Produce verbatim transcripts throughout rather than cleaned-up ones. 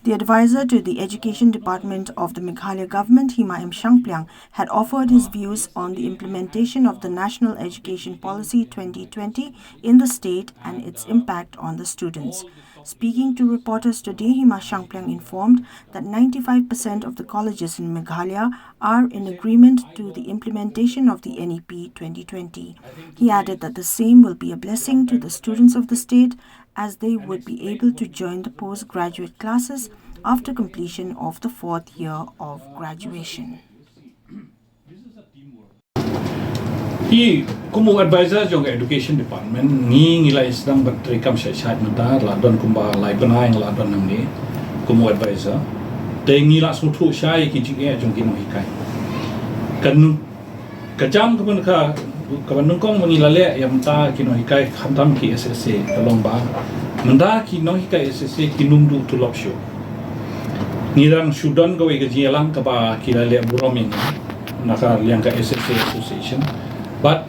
The advisor to the Education Department of the Meghalaya government, Hima M Shangpliang, had offered his views on the implementation of the National Education Policy twenty twenty in the state and its impact on the students. Speaking to reporters today, Hima Shangpliang informed that ninety-five percent of the colleges in Meghalaya are in agreement to the implementation of the N E P twenty twenty. He added that the same will be a blessing to the students of the state, as they would be able to join the postgraduate classes after completion of the fourth year of graduation. Hi, kum u advisor jong ka Education Department, ngi ngi la sdang ban trei kam shai shai mynta, la don kumba lai bnai ngi la don hangne kum u advisor. Te ngi la sngewthuh shai ki jingeh jong ki nonghikai. Kan ka jam ka ban ka ka ban nyngkong ba ngi la leh ïa mynta ki nonghikai, khamtam ki S S A, ka long ba mynta ki nonghikai S S A kim duh tulop shuh. Ngi dang shu don kawei ka jingïalang kaba ki la leh burom ïa ngi na ka liang ka S S A Association. Bad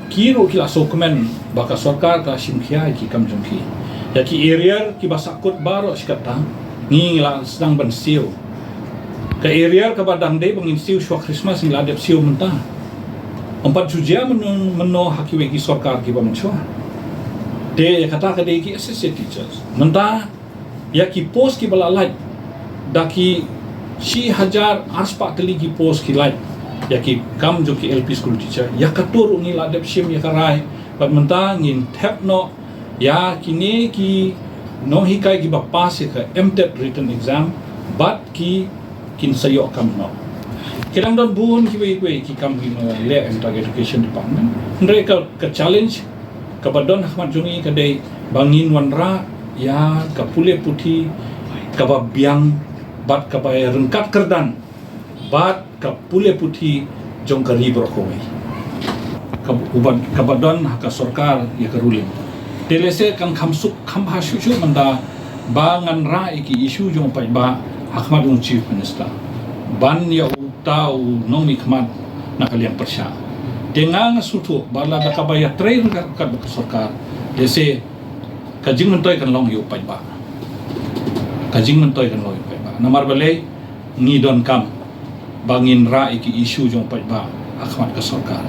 ki ruh ki la sngewkmen ba ka sorkar ka shim khia ïa ki kam jong ki. Ïa ki arrear kiba sahkut baroh shi katta ngi la sdang ban siew. Ka arrear kaba dang dei ba ngin siew shuwa Christmas ngi la dep siew mynta. Ym pat ju jia mynno mynno ha kiwei ki sorkar kiba mynshuwa. Te ïa kata ka dei ki associate teachers. Mynta ïa ki post kiba la lait da ki shi hajar arspah tylli ki post ki lait ïa ki kam jong ki L P school teacher. Ïa kato ruh ngi la dep shim ïa ka rai bad mynta ngin thep noh ïa kine ki nonghikai kiba pass ïa ka M TET written exam bad ki kin sa ïoh kam noh. Ki dang don bun kiwei kiwei ki kam kiba leh mynta ka Education Department. Hynrei ka ka challenge kaba don ha khmat jong ngi ka dei ba ngin wanrah ïa ka pule puthi kaba biang bad kaba ryngkat kyrdan bad ka pule puthi jong ka ri baroh kawei. Ka uban kaba don ha ka sorkar ïa ka ruling. Te lehse kan kham suk kham bha shuh shuh mynta ba ngan rah ïa ki issue jong u paidbah ha khmat u Chief Minister ban ïa uta u nongmihkhmat na ka liang pyrshah. Te nga nga sngewthuh ba lada kaba ïatrei ryngkat bad ka sorkar, lehse ka jingmyntoi kan long ïa u paidbah. Ka jingmyntoi kan long ïa u paidbah. Namar balei? Ngi donkam ba ngin rah ïa ki issue jong u paidbah ha khmat ka sorkar.